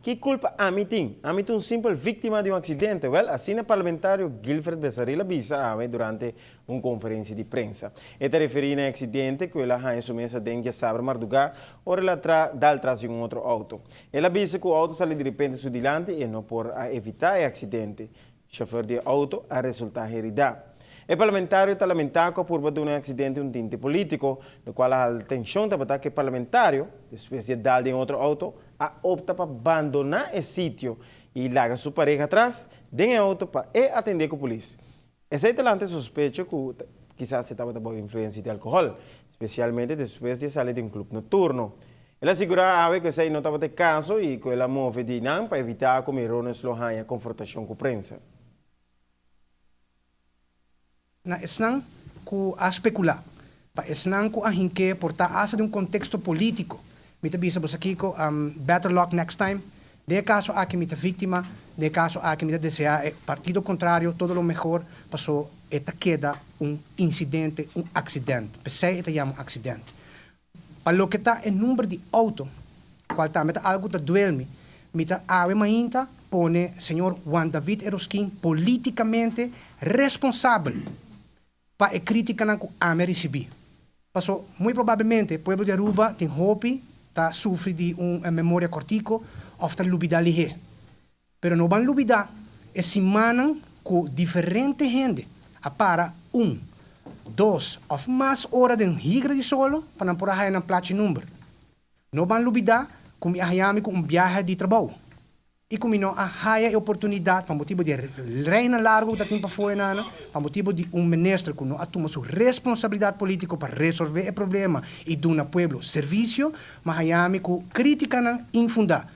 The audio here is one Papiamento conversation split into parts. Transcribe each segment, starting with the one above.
Ki kulpa ami tin? Ami ta un simpel víktima di un aksidente. Wèl, asina e parlamentario Guilfred Besaril a bisa awe durante un konferensia di prensa. E ta referí na e aksidente ku el a haña su mes aden djasabra mardugá ora el a tra dal tras di un otro outo. El a bisa ku outo sali direpente su dilanti i e no por a evitá e aksidente. Chauffeur di e auto a resulta herida. E parlamentario ta lamenta cu a purba duna e accidente un tinte politico, locual a hala atencion tabata cu e parlamentario, despues di a dal den otro auto, a opta pa bandona e sitio y laga su pareha atras den e auto pa e atende cu polis. Esey ta lanta e sospecho cu kisas e tabata bao influencia di alcohol, specialmente despues di a sali di un club nocturno. El a sigurá awe ku esei no tabata e kaso i ku el a move di nan pa evitá ku Mirones lo haña konfrontashon ku prensa. Na esnan ku a spekulá, pa esnan ku a hink'é por ta asta den un konteksto polítiko, mi ta bisa boso kiko, better luck next time. Den e kaso aki mi ta víktima, den e kaso aki mi ta deseá e partido kontrario todo lo mehor, paso e ta keda un insidente, un aksident. P'esei e ta yama un aksident. Pa loke ta e number di auto, cual tambe ta algo cu ta duel mi, mi ta awe mainta pone señor Juan David Eroskin politicamente responsabel pa e criticanan cu ami a ricibi. Paso muy probablemente pueblo di Aruba tin hopi ta sufri di un memoria cortico of ta lubida lihe. Pero no ban lubida e simannan cu diferente hende a para un, dos of mas ora den higra di solo pa nan por a haya nan plachi number. No ban lubida cu mi a haya mi cu un biahe di trabou y cu mi no a haya e oportunidad pa motibo di e rijnan largo cu ta tin pafó enana, pa motibo di un minister cu no a tuma su responsabilidad politico pa resolve e problema y duna pueblo servicio, m'a haya mi cu criticanan infunda.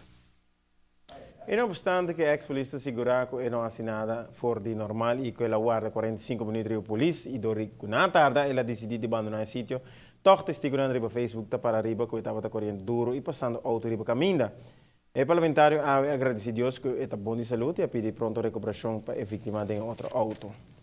E no obstante ku e eks polis ta sigurá ku e no hasi nada for di normal i ku el a warda 45 minuut riba polis i dor di ku nan a tarda el a disidí di bandoná e sitio, tòg testigunan riba Facebook ta para riba ku e tabata koriendo duru i pasando outo riba kaminda. E parlamentario awe a gradisí Dios ku e ta bon di salud i a pidi pronto rekuperashon pa e víktima den e otro outo.